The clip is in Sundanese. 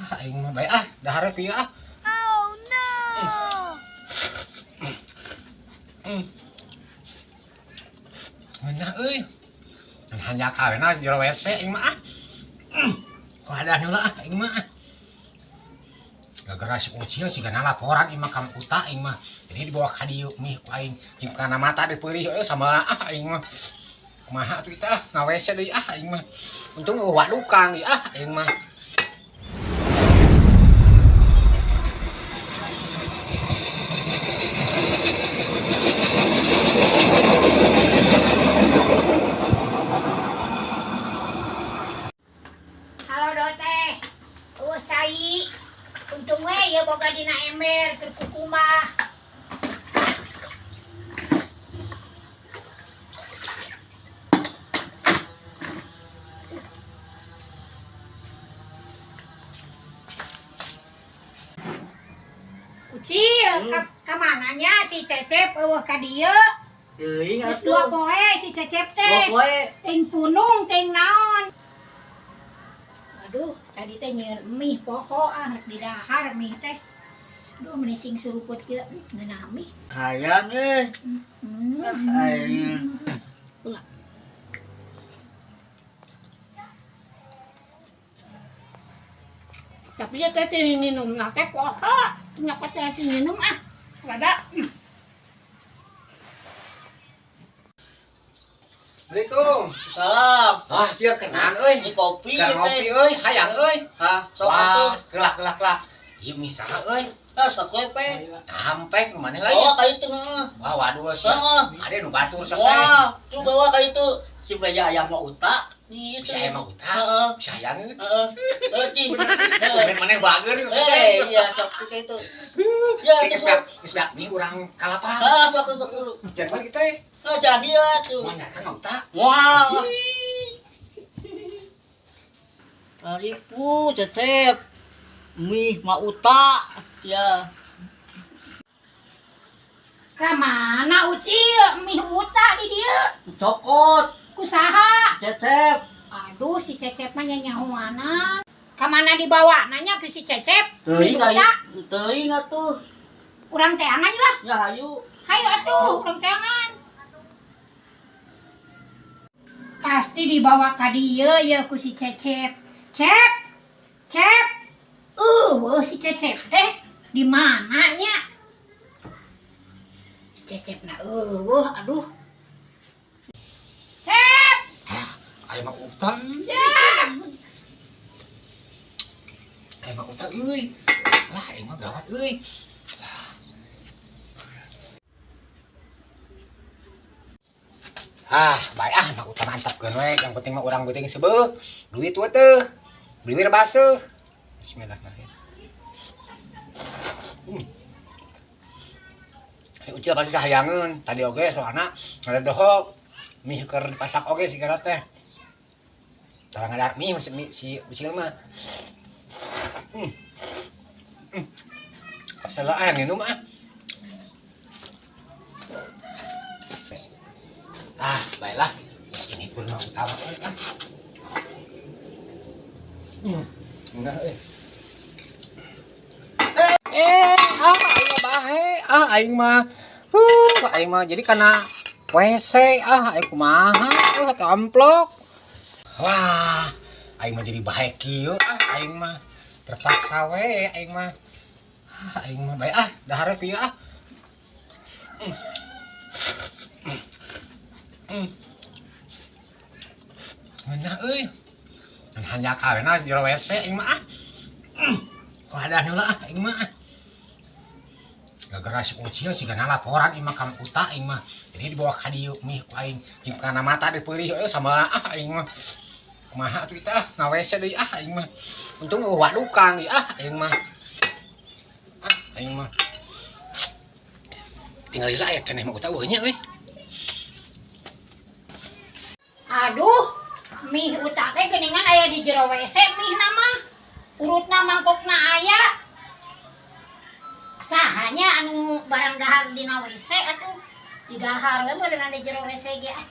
Ah, aing mah bae ah, dahar we kieu ah. Oh no! Ngeunah euy. Hanjakal we na jero WC aing mah ah. Kuadan heula ah aing mah ah. Gara-gara si Ucil sigana laporan ieu mah ka Uta aing mah. Jadi dibawa ka dieu mih ku aing jeung kana mata dipeurih euy sama ah aing mah. Kumaha atuh kita ah, na WC deui ah aing mah. Untung eueuh wadukan deui ah aing mah. Halo dote. Eueuh cai. Untung we ieu boga dina ember keur kukumah. Ucil, ka mananya si Cecep eueuh ka dieu? Teuing Geus atuh. dua poe si Cecep Dua teh. poe. Ting punung, ting naon. Aduh, tadi teh nyieun mie poho ah rek didahar mie teh. Aduh, meuni sing suruput kieu, ngeunah mie. Hayang euy. Ah, aing. Ulah. Tapi ya teh teu nginum na teh poho. Nyokot teh teu nginum ah. Rada. Assalamualaikum. Salam. Ah, Cil kenan euy. Ini kopi Keur teh. ngopi euy, hayang euy. Hah, sok Wah, atuh. kelah kelah kelah. Ieu mie saha euy? Ah, sok we pe. Tampek nu maneh lain. Oh, ka itu heeh. Wah, waduh sia. Heeh. Kade nu batur sok teh. Wah, tuh bawa ka itu. Si Beja ayam mah uta. Gitu. Bisa ayam mah uta. Heeh. Bisa hayangeun. Heeh. Heeh, Ci. Heeh. Tumben maneh bager sok Eh, teh. iya, sok ka itu. Ya, Cik, tuh. geus beak, geus beak mie urang kalapa. Heeh, sok sok dulu. Jangan balik teh. Ah, jadi ya tuh. Mau nyata mah uta. Wah. Aripu, Cecep. Mie mah uta. Ya. Ka mana Ucil? Mie uta di dieu. Cokot, Ku saha? Cecep. Aduh, si Cecep mah nyanyahoanan. Ka mana dibawa? Nanya ke si Cecep. Mie Teuing uta. teuing atuh. Urang teangan lah. Ya hayu. Hayu atuh, urang teangan. Pasti dibawa ka dieu ya ku si Cecep. Cep. Cep. Si Cecep teh di mana nya? Si Cecep na eueuh, aduh. Cep. Ah, ayam mah uta. Cep. Ayam mah uta euy. Lah, aing mah gawat euy. Ah, bae ah, mah uta mantap keun we. Yang penting mah urang beuting seubeuh. Duit we teh. Beli wir baseuh. Bismillahirrahmanirrahim. Ini Ucil pasti hayangeun. Tadi oge soalna ada dohok. Mie keur dipasak oge si gara teh. Tara ngadar mie si, si Ucil mah. Salah ah yang minum ah. Ah, baiklah. Ini kurma utama ah. Enggak eh. Ah, aing mah bahe. Ah, aing mah. Huh, aing mah jadi kana WC ah, aing kumaha ah, amplok. Wah, aing mah jadi bahe kieu ah, aing mah terpaksa we aing mah. Ah, aing mah bae ah, dahar we kieu ah. Ngeunah euy. Hanjakal we na jero WC aing mah ah. Kuadan heula ah aing mah ah. Gara-gara si Ucil sigana laporan ieu mah ka Uta aing mah. Jadi dibawa ka dieu mie ku aing jeung kana mata dipeurih euy sama ah aing mah. Kumaha atuh kita ah, na WC deui ah aing mah. Untung eueuh wadukan deui ah aing mah. Ah aing mah. Tinggal lila aya keneh mah Uta eueuh nya euy. Aduh, mie Uta teh geuningan aya di jero WC mie na mah. Urutna mangkokna aya. Sahanya anu barang dahar dina WC atuh. Di dahar we meureunna di jero WC ge ah.